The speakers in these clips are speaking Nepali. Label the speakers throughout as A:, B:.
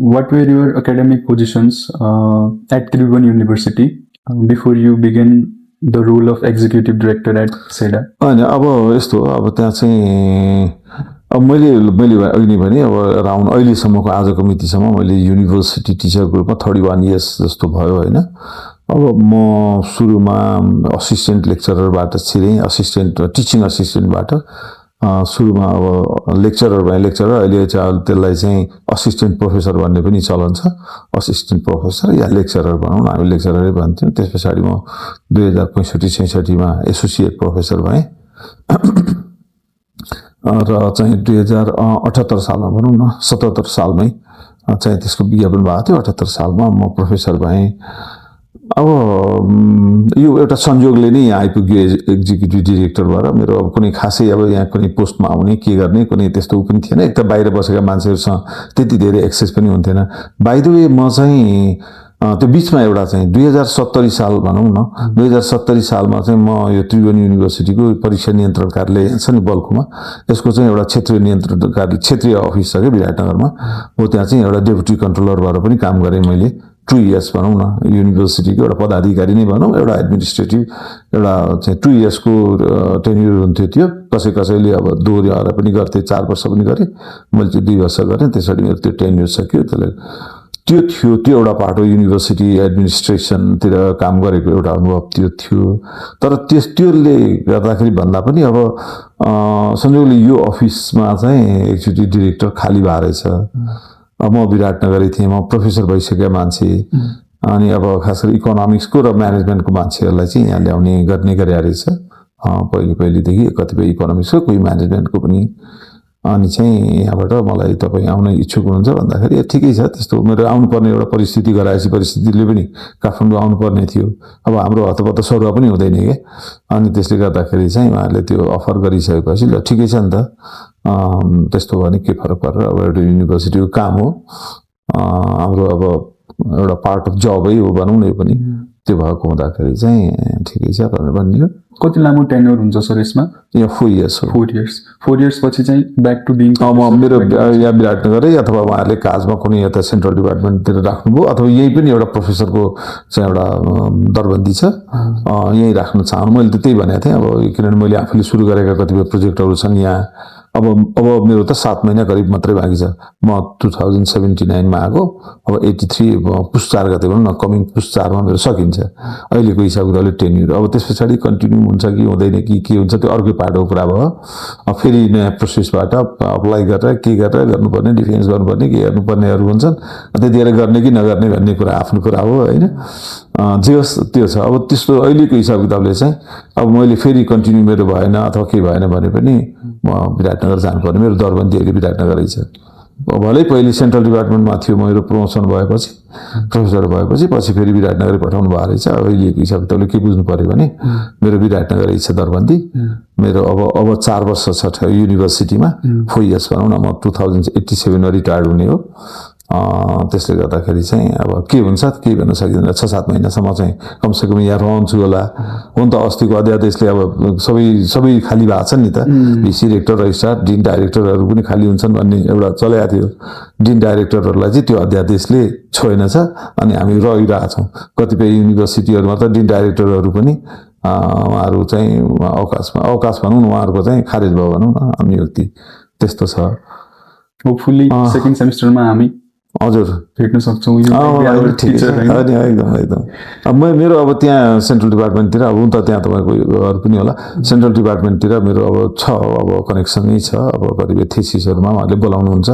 A: What were your academic positions at Tribhuvan University before you began the role of executive director at SEDA?
B: होइन अब यस्तो हो, अब त्यहाँ चाहिँ अब मैले अघि भने अब अराउन्ड अहिलेसम्मको आजको मितिसम्म मैले युनिभर्सिटी टिचर ग्रुपमा 31 इयर्स जस्तो भयो होइन। अब म सुरुमा असिस्टेन्ट लेक्चररबाट छिरेँ, असिस्टेन्ट टिचिङ असिस्टेन्टबाट सुरुमा अब लेक्चरर भएँ। लेक्चरर अहिले चाहिँ त्यसलाई चाहिँ असिस्टेन्ट प्रोफेसर भन्ने पनि चलन छ। असिस्टेन्ट प्रोफेसर या लेक्चरर भनौँ न, हामी लेक्चररै भन्थ्यौँ। त्यस पछाडि म 2065-66मा एसोसिएट प्रोफेसर भएँ र चाहिँ 2078 सालमा भनौँ न 77 सालमै चाहिँ त्यसको विज्ञापन भएको थियो। 78 सालमा म प्रोफेसर भएँ। अब यो एउटा संयोगले नै यहाँ आइपुग्यो एक्जिक्युटिभ डिरेक्टरबाट। मेरो अब कुनै खासै अब यहाँ कुनै पोस्टमा आउने के गर्ने कुनै त्यस्तो पनि थिएन। एक त बाहिर बसेका मान्छेहरूसँग त्यति धेरै एक्सेस पनि हुन्थेन। बाइ द वे म चाहिँ त्यो बिचमा एउटा चाहिँ 2070 साल भनौँ न, 2070 सालमा चाहिँ म यो त्रिभुवन युनिभर्सिटीको परीक्षा नियन्त्रण कार्यालय छ नि बल्कुमा, यसको चाहिँ एउटा क्षेत्रीय नियन्त्रण कार्यालय, क्षेत्रीय अफिस छ क्या विराटनगरमा। हो त्यहाँ चाहिँ एउटा डेपुटी कन्ट्रोलरबाट पनि काम गरेँ मैले 2 इयर्स भनौँ न। युनिभर्सिटीको एउटा पदाधिकारी नै भनौँ, एउटा एडमिनिस्ट्रेटिभ एउटा चाहिँ 2 इयर्सको टेन्युर हुन्थ्यो त्यो। कसैले अब दोहोऱ्याएर पनि गर्थे, 4 वर्ष पनि गरेँ, मैले चाहिँ 2 वर्ष गरेँ। त्यसरी मेरो त्यो टेन्युर सक्यो। त्यसलाई त्यो थियो, त्यो एउटा पार्ट हो। युनिभर्सिटी एडमिनिस्ट्रेसनतिर काम गरेको एउटा अनुभव त्यो थियो। तर त्यसले गर्दाखेरि भन्दा पनि अब संयोगले यो अफिसमा चाहिँ एक्जिक्युटिभ डिरेक्टर खाली भएर रहेछ। अब म विराटनगरै थिएँ, म प्रोफेसर भइसकेका मान्छे, अनि अब खास गरी इकोनोमिक्सको र म्यानेजमेन्टको मान्छेहरूलाई चाहिँ यहाँ ल्याउने गर्ने गरे रहेछ पहिलेदेखि, कतिपय इकोनोमिक्सको, कोही म्यानेजमेन्टको पनि। अनि चाहिँ यहाँबाट मलाई तपाईँ आउन इच्छुक हुनुहुन्छ भन्दाखेरि ठिकै छ। त्यस्तो मेरो आउनुपर्ने एउटा परिस्थिति गराएपछि परिस्थितिले पनि काठमाडौँ आउनुपर्ने थियो। अब हाम्रो हतपत सरुवा पनि हुँदैन क्या। अनि त्यसले गर्दाखेरि चाहिँ उहाँहरूले त्यो अफर गरिसकेपछि ल ठिकै छ नि त, त्यस्तो भने के फरक परेर। अब एउटा युनिभर्सिटीको काम हो, हाम्रो अब एउटा पार्ट अफ जबै हो भनौँ न यो पनि। त्यो भएको हुँदाखेरि चाहिँ ठिकै छ भनेर भनियो।
A: कति लामो टेन्योर हुन्छ सर यसमा?
B: यो 4 इयर्स हो।
A: 4 इयर्स पछि चाहिँ ब्याक टु बिङ
B: मेरो या विराटनगरै अथवा उहाँहरूले काजमा कुनै यता सेन्ट्रल डिपार्टमेन्टतिर राख्नुभयो, अथवा यही पनि एउटा प्रोफेसरको चाहिँ एउटा दरबन्दी छ, यहीँ राख्न चाहनु। मैले त त्यही भनेको थिएँ। अब किनभने मैले आफूले सुरु गरेका कतिपय प्रोजेक्टहरू छन् यहाँ। अब मेरो त 7 महिना करिब मात्रै बाँकी छ। म 2079मा आएको, अब 83 पुस 4 गते भनौँ न, कमिङ पुस 4मा मेरो सकिन्छ अहिलेको हिसाब किताबले टेन्युर। अब त्यस पछाडि कन्टिन्यू हुन्छ कि हुँदैन कि के हुन्छ त्यो अर्कै पाटोको कुरा भयो। फेरि नयाँ प्रोसेसबाट अप्लाई गरेर के गरेर गर्नुपर्ने, डिफेन्स गर्नुपर्ने के गर्नुपर्नेहरू हुन्छन्। त्यतिखेर गर्ने कि नगर्ने भन्ने कुरा आफ्नो कुरा हो होइन। जे होस् त्यो छ। अब त्यस्तो अहिलेको हिसाब किताबले चाहिँ अब मैले फेरि कन्टिन्यू मेरो भएन अथवा के भएन भने पनि म विराटनगर जानुपर्ने। मेरो दरबन्दी अहिले विराटनगरै छ। भलै पहिले सेन्ट्रल डिपार्टमेन्टमा थियो, मेरो प्रमोसन भएपछि प्रोफेसर भएपछि पछि फेरि विराटनगरै पठाउनु भएको रहेछ। अहिलेको हिसाब किताबले के बुझ्नु पऱ्यो भने मेरो विराटनगरै छ दरबन्दी। मेरो अब 4 वर्ष छ युनिभर्सिटीमा, 4 इयर्स भनौँ न। म 2087मा रिटायर्ड हुने हो। त्यसले गर्दाखेरि चाहिँ अब के हुन्छ केही भन्न सकिँदैन। 6-7 महिनासम्म चाहिँ कमसेकम यहाँ रहन्छु होला। हुन त अस्तिको अध्यादेशले अब सबै खाली भएको छ नि त। भिसी रेक्टर, रजिस्ट्रार, डिन डाइरेक्टरहरू पनि खाली हुन्छन् भन्ने एउटा चलेको थियो। डिन डाइरेक्टरहरूलाई चाहिँ त्यो अध्यादेशले छोएन छ, अनि हामी रहिरहेछौँ। कतिपय युनिभर्सिटीहरूमा त डिन डाइरेक्टरहरू पनि उहाँहरू चाहिँ अवकाश भनौँ न, उहाँहरूको चाहिँ खारेज भयो भनौँ न, नियुक्ति त्यस्तो छ।
A: होपफुल्ली सेकेन्ड सेमिस्टरमा हामी
B: हजुर
A: भेट्न सक्छौँ।
B: एकदम। अब मेरो अब त्यहाँ सेन्ट्रल डिपार्टमेन्टतिर, अब हुन त त्यहाँ तपाईँको पनि होला, सेन्ट्रल डिपार्टमेन्टतिर मेरो अब छ, अब कनेक्सनै छ। अब कतिपय थेसिसहरूमा उहाँहरूले बोलाउनुहुन्छ,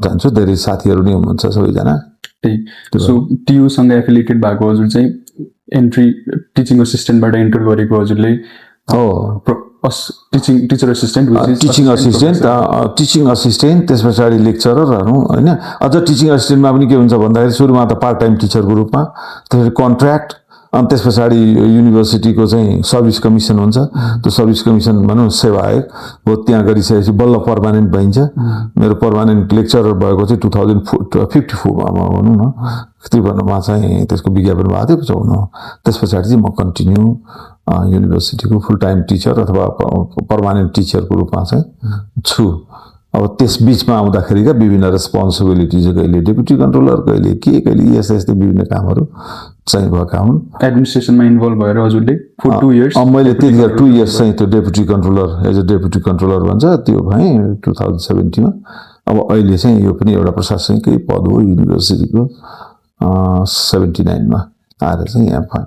B: जान्छु। धेरै साथीहरू नै हुनुहुन्छ सबैजना।
A: सो टियुसँग एफिलिएटेड भएको हजुर चाहिँ एन्ट्री टिचिङ असिस्टेन्टबाट एन्टर गरेको हजुरले टिचर असिस्टेन्ट,
B: टिचिङ असिस्टेन्ट, त्यस पछाडि लेक्चररहरू होइन। अझ टिचिङ असिस्टेन्टमा पनि के हुन्छ भन्दाखेरि सुरुमा त पार्ट टाइम टिचरको रूपमा, त्यसपछि कन्ट्र्याक्ट, अनि त्यस पछाडि युनिभर्सिटीको चाहिँ सर्भिस कमिसन हुन्छ। त्यो सर्भिस कमिसन भनौँ सेवा आयोग हो, त्यहाँ गरिसकेपछि बल्ल पर्मानेन्ट भइन्छ। मेरो पर्मानेन्ट लेक्चरर भएको चाहिँ 2054मा भनौँ न, त्रिभुवनमा चाहिँ त्यसको विज्ञापन भएको थियो 54। त्यस पछाडि चाहिँ म कन्टिन्यू युनिभर्सिटीको फुल टाइम टिचर अथवा पर्मानेन्ट टिचरको रूपमा चाहिँ छु। अब त्यस बीचमा आउँदाखेरिका विभिन्न रेस्पोन्सिबिलिटिज कहिले डेपुटी कन्ट्रोलर कहिले यस्ता यस्ता विभिन्न कामहरू चाहिँ भएका हुन्
A: एडमिनिस्ट्रेसनमा इन्भल्भ भएर हजुरले फर 2 years
B: मैले त्यतिखेर 2 years चाहिँ त्यो deputy controller as a deputy controller भन्छ त्यो भएँ 2017 मा अब अहिले चाहिँ यो पनि एउटा प्रशासनिकै पद हो युनिभर्सिटीको 79 मा आएर चाहिँ यहाँ पाएँ